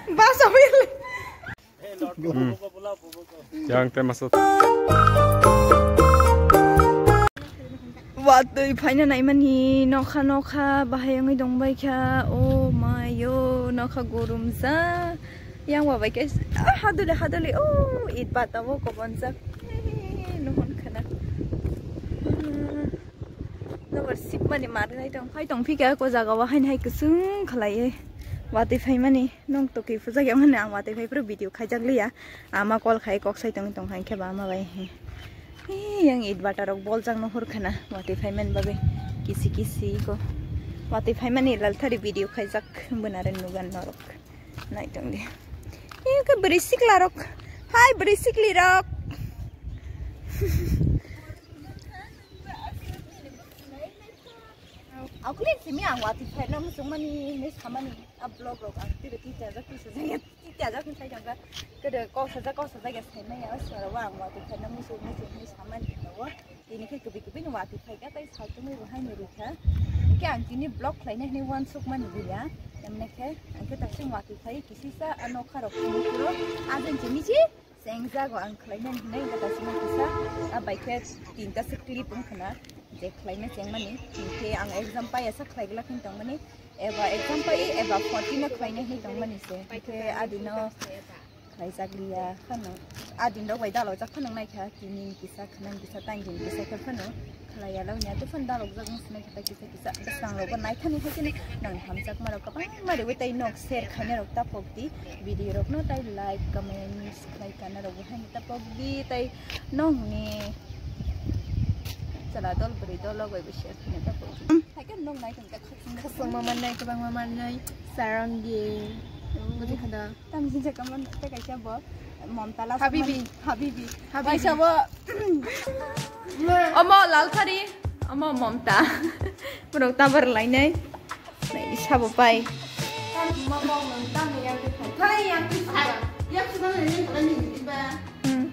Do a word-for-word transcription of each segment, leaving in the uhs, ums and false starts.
Bus awil. Hmm. Yang te masuk. Watwi phaina naimani nokha nokha bahai wngwi dongbai kha. Oh my yo, nokha gorumsa. Yang wabai khe, ah, haduli haduli. Oh, it bata bo kobonjak. Nuhun khana. Nokbar sipmani mar gai tong. Phai tong phika ko jaga o haini hai kwchwng khlaiwi watwi phaimani. Nong to khe phujak ya mani ang watwi phai phuru video khaijak liya. Ama call khai kok sai tong tong hai khe ba ama bai he. He yang it bata rok boljak no hur khana watwi phai man bagwi kisi kisi ko. Watwi phai mani lal thari video khaijak bwnare nugan norok. Nai tong di. He khe bwrwi sikla rok. Hai bwrwi sikli rok. Akuli simi ang watwi phaina muchungmani hinwi samani a vlog rok ang tiro titijak tisa jaya titijak hinwi sai tongkha. Kede kok sajak kok sajak ya saimaya o sora o ang watwi phaina muchung muchung hinwi samani tongkha o. Tini khe kwbwi kwbwi no watwi phaikha tei saltungwi bo haino rikha. Hwnkhe ang tini vlog khlaina hinwi uansukmani buya. Emne khe ang khe taksing watwi phai kisisa a nokha rok phunukuro. Ajeng chini si. Chengjago ang khlainani hinwi wngkha daisima kisa, a bai khe tinta se clip wngkha na je khlaina chengmani, hinkhe ang exam paiya sa khlaiglak hin tongmani, eba exam pai eba fourteen no khlaina hin tongmani se, hinkhe adino khlaijak liya phano, adin rok bai dalojak phano naikha, tini kisa khwnang kisa tangin kisa khe phano khlaiya lawya, tei phano dalojak wng sinai khe kisa kisa. Bwskangrogo naithani hai kheno nang hamjakmarok kwbangma rwui tei nok share khainarok tapok di, video rokno tei like, comment khlai kanarokbo haino tapok di tei nokni chwla dol bwrwi dol rok bai bo share khaina tapok di. Hai khe nok naithani ta khasing khasingma mannai, kwbangma mannai, sarang di. Budi khada. Tamjin se kaman tei kaisa bo Momta last Habibi. Habibi. Habibi. Kaisa bo omo Lalthari, omo Momta. Borok tabar lainai. Nai sabo pai. Hmm.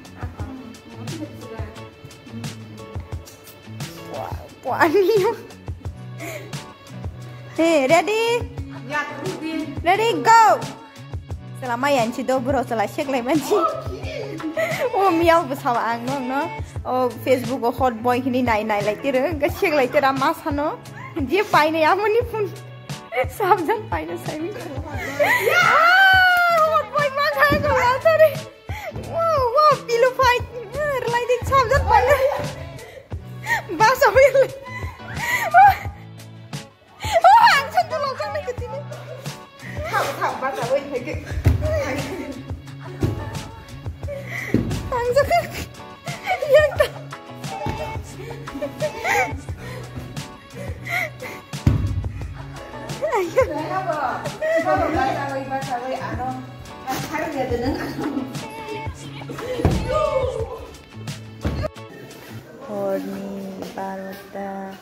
Hey, ready? Ready, go! Sala mai anchi do bro sala shek lai manchi. O miau bo sala ang no no. O Facebook o hot boy hini nai nai lai tiro. Ga shek lai tira ma sano. Je pai ne amoni phun. Sabjan pai ne sai mi. Ah, hot boy ma khai ko la tare. Wow, wow, pillow fight. Lai dik sabjan pai ne. Bus awil. Oh, ang san dulu kan lagi sini. Thau, thau, bus awil lagi. Ang sakit. Yang tak. Ayo. Bus awil, bus awil, ano. Bus awil ya, tenang, ano. Horni barota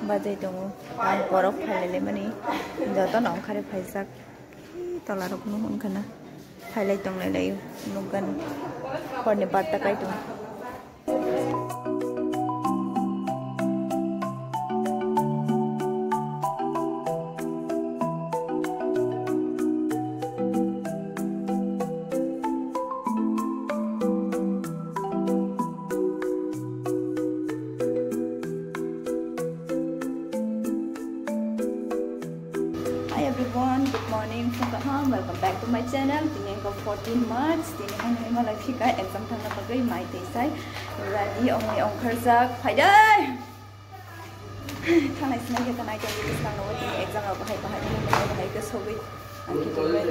bajai tongo. Ang borok phailailaimani jotono ongkhare phaijak. Tola rok no wngkha na phailai tonglailai nukgani horni barta kai tongo. Hi everyone, good morning, phung kaham, welcome back to my channel. Tini wngkha fourteen March, tini hwnwi malai phika exam thangna bagwi mai tei sai ready ongwi ongkharjak. Phaidai! Thangnai sinai khe tanai tongwi bwskango tini exam rok bahai bahai bahai bahai khe sogwi ang khe tongwi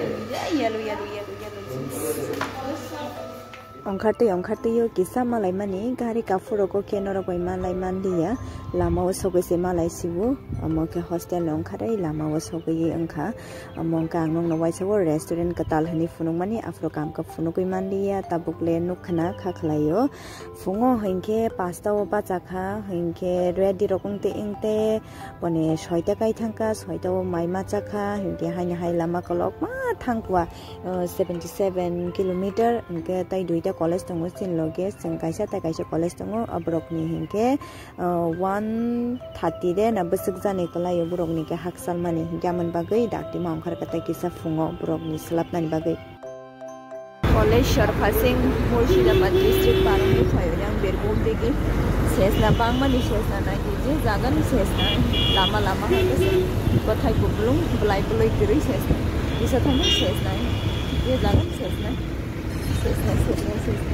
yellow yellow yellow yellow jeans. Ongkhartwi ongkhartwi o kisa malaimani gari kaphur rogo khe norok bai malai manliya, lama o sogwi se malai sibu, omo khe hostel ni ongkharwi lama o sogwi wngkha, omo wngkha ang nokno waisa o restaurant kwtal hinwi phunukmani, aphuru kam khe phunugwi manliya, tabuk le nukha na kha khlai o. Phungo hinkhe pasta o bachakha, hinkhe ready rok wngte wngte boni soita kai thangkha, soita o mai machakha, hinkhe haini hai lama kolokma thangkha, o, seventy seven kilometer, hinkhe tai duita College tongo chini loge, chwng kaisa tei kaisa college tongo, o borokni hinkhe, ah, one thirty de na bwswk jani kwlaio borokni khe hakchal mani, hinkhe amoni bagwi dakti ma ongkhar khe tei kisa phungo borokni swlapnani bagwi. Koleshwar Phasing, Murshidabad district, Parung Buphayo yang Birbhum digi sesna bangmani sesna nai, je jaga ni sesna, lama lama hai khe se kothai kuplung, belai beloi kwrwi sesna, kisa thangwi sesna, je jaga ni sesna, sesna, sesna, sesna,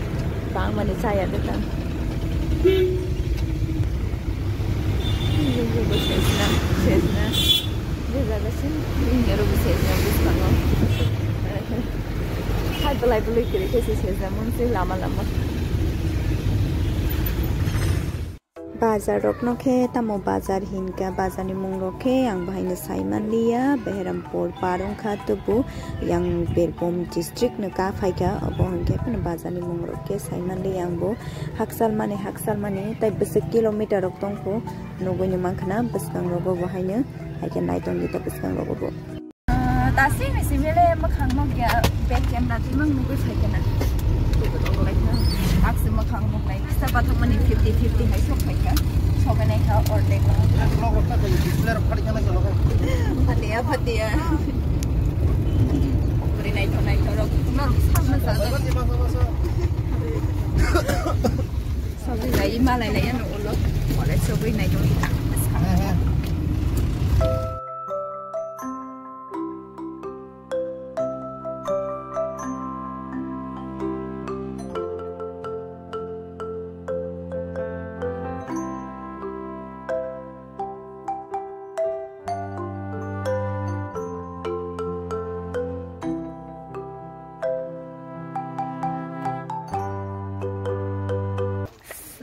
bangmani chaya de tang. Sesna, sesna, je jaga se, sesna, bwskango. Hai belai beloi kwrwi khe se sejak mung se lama lama. Bazar rokno khe tamo bazar hinkha, bazar ni mung rok khe ang bahaino sai manliya, Behrampur par wngkha, tubu yang Birbhum district no ka phaikha, obo hinkhe phano bazar ni mung rok khe sai manliya ang bo hakchal mani, hakchal mani tei bwswk kilometer rok tongkho, nugui ni mankha na bwskang rogo bo haino, hai khe naitongo ta bwskang rogo bo. Ah, tasing ni simi le mwkhang nok ya, back camera twi mang nugui phai khe na. Taksi mwkhang nok nai kisa pathak mani fifty fifty hai sok phai kha. Sok nai kha ordek. Phatia, phatia. Bwrwi naithok naithok rok. Norok sakno sajak. Sogwi lai, malai lai, ano ulo. College sogwi nai dong.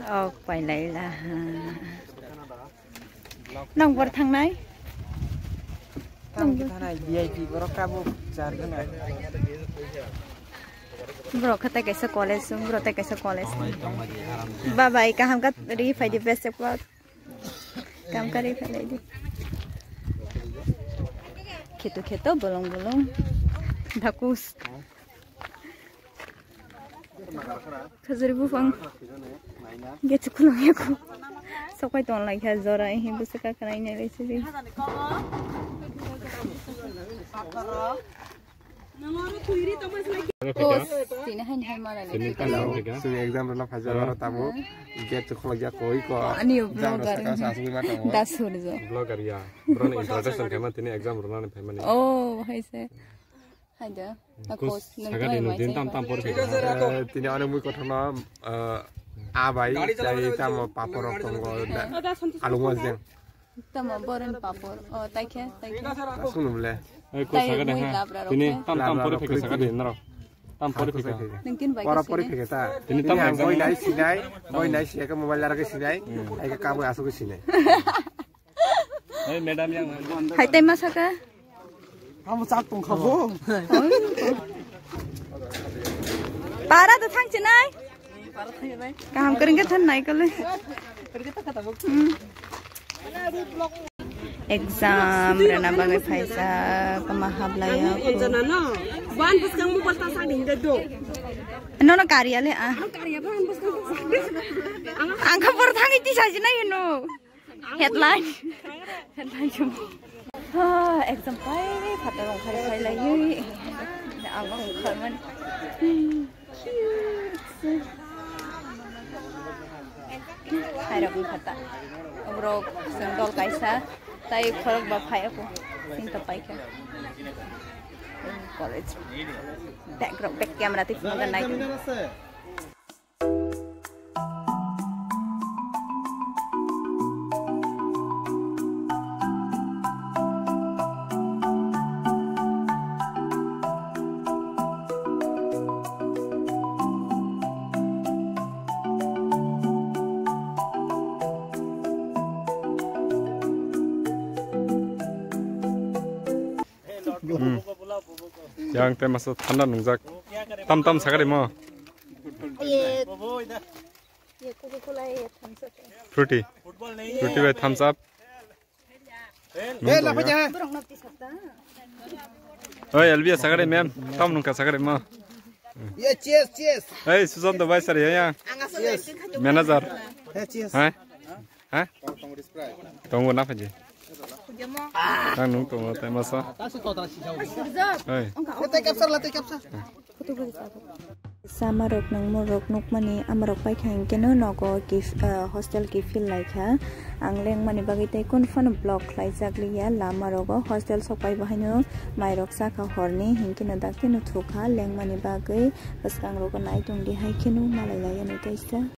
Sok pailai la. Nang bor thangnai? Tang ki thanai V I P borok tabuk jar gana. Borok khatai kaisa college, borok tai kaisa college. Bye bye, kaham ka ri phai di best of luck. Kam kari phalai di. Kheto kheto bolong bolong. Dakus. Khajuri buphang. Gate khulong yaku. Sokai ton lai kha jora hi busa ka khanai nai lai sidi. Post, tini hai hai mala le. Hello, chwng exam rwna phaijak aro tamo gate chukholok jak koi ko. Ani jam rw vlogger. Saka sa asugwi ma tongo. Da surjo. Vlogger ya. Broni introduction khaima tini exam rwnani phaimani. Oh, hai se. Hai da. Kus Akos, nung saga try di nung mai din se. Tam tam por khe. Eh, tini ani mui kothoma, eh, abai, tai tamo papor rok tongo, da, alu mojeng. Tamo boren papor. Oh, taikhe, taikhe. Asung nung le. Oi, ko tai saga de mui ha. Labra rok tini khe. Tam tam labra pori rok pheke khe saga de naro. Tam pori pheke. Nung tin bai ora pori pheke ta. Tini tam tini ang exam. Boi nai sinai, boi nai siya ke mobile lara ke sinai, ai ke kabo asuk sinai. Oi, madam yang. Hai tai ma saka. Kamu cak tong khabo. Para to thang chinai. Kaham kering ke than nai kole. Hmm. Exam rena bagwi phaisa kama hablaya. Wan bwskang mobile ta sak ding de do. Nono kariya le a. Kariya ban bwskang ta sak. Ang kha por thangi ti sajina yeno. Headline. Headline chum. Ha, exam pai phatar ongkhar phai lai. Ang ongkhar man. Hai rok phata. Obrok sendol kaisa. Tai khorok ba phai ako. Sinta pai kha. College. Background, back camera ti phone nai. Hmm. Yang tei masa thanda nungjak. Tam tam sakari mo. Ye, ye Coca-Cola, ye thumbs up. Fruity. Fruity bai thumbs up. Eh, la paja. Borok no tisakta. Oi, Elvia sakari ma'am. Tam nungka sakari mo. Yes, yes, yes. Hey, Susanto bai sar ya. Yes. Manager. Hey, cheers. Hai? Ha? Tongo na phaji. Nang nung tongo tai masa. Hey. Hey, tai capsule la, tai capsule. Samarok nangmorok nukmani amarok paikha hinkeno nogo kif-, ah, hostel kiphil laikha. Ang lengmani bagwi tei kunu phano block khlaijak liya. Lamarogo hostel sokpai bahaino mairok sakha horni hinkeno daktino thukha lengmani bagwi. Bwskangrogo nai tongdi hai kheno malai laiya no kaisa.